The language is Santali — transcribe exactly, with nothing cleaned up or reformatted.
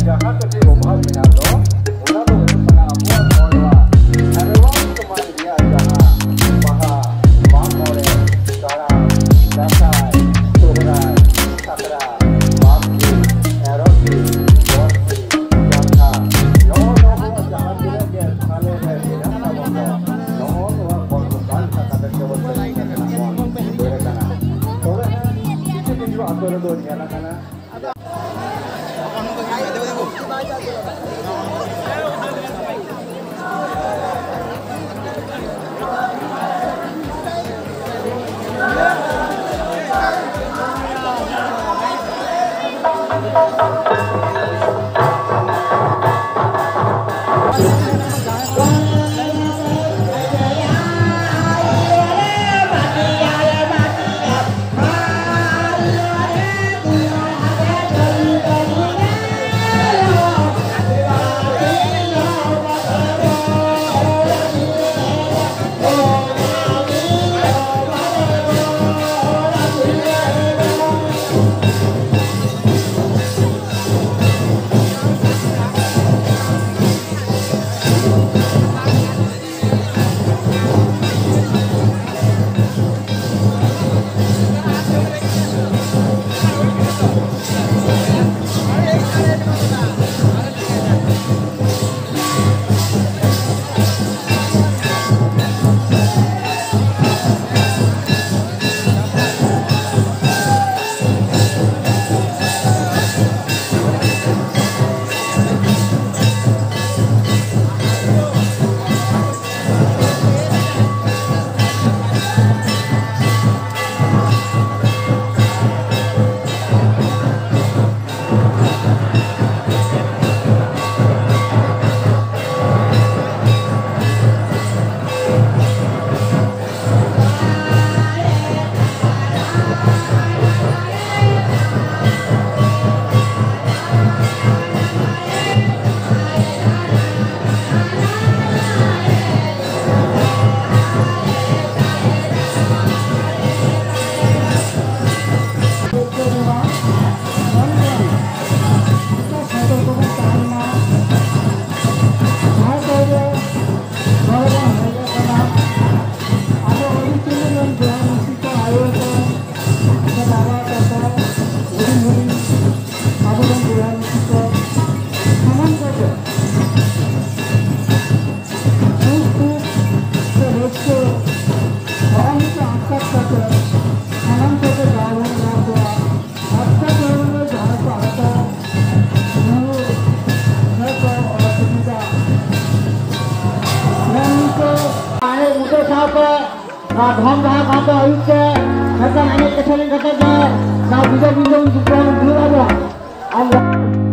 ᱡᱟᱦᱟᱸ ᱠᱟᱹᱴᱤᱡ ᱚᱵᱷᱟᱵᱽ ᱢᱮᱱᱟᱜ ᱫᱚ, ᱚᱱᱟ ᱫᱚ ᱦᱩᱭᱩᱜ ᱠᱟᱱᱟ ᱟᱵᱚᱣᱟᱜ ᱱᱚᱣᱟ ᱠᱷᱮᱨᱣᱟᱞ ᱥᱚᱢᱟᱡᱽ ᱨᱮᱭᱟᱜ ᱡᱟᱦᱟᱸ ᱵᱟᱦᱟ, ᱢᱟᱜ ᱢᱚᱬᱮ, ᱠᱟᱨᱟᱢ, ᱫᱟᱸᱥᱟᱭ, ᱥᱚᱦᱨᱟᱭ, ᱥᱟᱠᱨᱟᱛ, ᱵᱟᱥᱠᱮ, ᱮᱨᱚᱜ ᱥᱤᱢ, ᱜᱚᱴ ᱥᱤᱢ, ᱡᱟᱱᱛᱷᱟᱲ, ᱱᱚᱜᱼᱚ ᱱᱚᱣᱟ ᱡᱟᱦᱟᱸ ᱛᱤᱱᱟᱹᱜ ᱜᱮ ᱥᱟᱞᱮ ᱨᱮ ᱢᱮᱱᱟᱜ ᱛᱟᱵᱚᱱ ᱫᱚ, ᱱᱚᱜᱼᱚ ᱱᱚᱣᱟ ᱠᱚ ᱵᱟᱝ ᱠᱟᱛᱮ ᱜᱮᱵᱚᱱ ᱠᱟᱹᱢᱤ ᱠᱟᱱᱟ, ᱵᱚᱱ ᱫᱟᱹᱲ ᱠᱟᱱᱟ᱾ ᱛᱚᱵᱮ ᱦᱮᱸ, ᱠᱤᱪᱷᱩ ᱠᱤᱪᱷᱩ ᱟᱛᱳ ᱨᱮᱫᱚ ᱧᱮᱞ ᱟᱠᱟᱱᱟ, ᱛᱟᱦᱮᱱ ᱢᱟ᱾ ᱡᱟᱦᱟᱸ ᱠᱚᱨᱮ ᱱᱚᱰᱮ ᱵᱚᱱ ᱦᱮᱡ ᱟᱠᱟᱱᱟ, ᱟᱵᱚ ᱟᱹᱰᱤ ᱥᱟᱺᱜᱤᱧ ᱨᱮᱱ ᱵᱚᱭᱦᱟ ᱢᱤᱥᱤ ᱠᱚ, ᱟᱭᱳ ᱠᱚ, ᱥᱮ ᱵᱟᱵᱟ ᱛᱟᱠᱚ, ᱦᱩᱰᱤᱧ ᱦᱩᱰᱤᱧ ᱟᱵᱚᱨᱮᱱ ᱵᱚᱭᱦᱟ ᱢᱤᱥᱤ ᱠᱚ, ᱥᱟᱱᱟᱢ ᱠᱚᱜᱮ ᱥᱩᱠ ᱫᱩᱠ ᱥᱮ ᱨᱟᱹᱥᱠᱟᱹ ᱥᱟᱱᱟᱢ ᱠᱚ ᱟᱴᱠᱟᱨ ᱠᱟᱛᱮ ᱥᱟᱱᱟᱢ ᱠᱚᱜᱮ ᱫᱟᱣ ᱵᱚᱱ ᱮᱢᱟ ᱠᱚᱣᱟ᱾ ᱟᱴᱠᱟᱨ ᱫᱟᱣ ᱨᱮ ᱡᱟᱦᱟᱸᱭ ᱠᱚ ᱦᱟᱛᱟᱣᱟ, ᱩᱱᱠᱩ ᱡᱟᱦᱟᱸᱭ ᱠᱚ ᱚᱥᱩᱵᱤᱫᱷᱟ, ᱢᱮᱱ ᱠᱚ ᱟᱨ ᱩᱱᱠᱩ ᱥᱟᱶᱛᱮ ᱱᱚᱣᱟ ᱫᱷᱚᱱ ᱡᱟᱦᱟᱸ ᱥᱟᱶᱛᱮ ᱟᱹᱭᱩᱨ ᱛᱮ ᱢᱤᱫᱴᱟᱝ ᱮᱱᱮᱡ ᱥᱮᱨᱮᱧ ᱠᱟᱛᱮ ᱜᱮ ᱱᱚᱣᱟ ᱵᱤᱫᱟᱹ ᱵᱤᱫᱟᱹ ᱵᱚᱱ ᱫᱩᱲᱩᱵ ᱟᱵᱚᱱ᱾ ᱟᱨ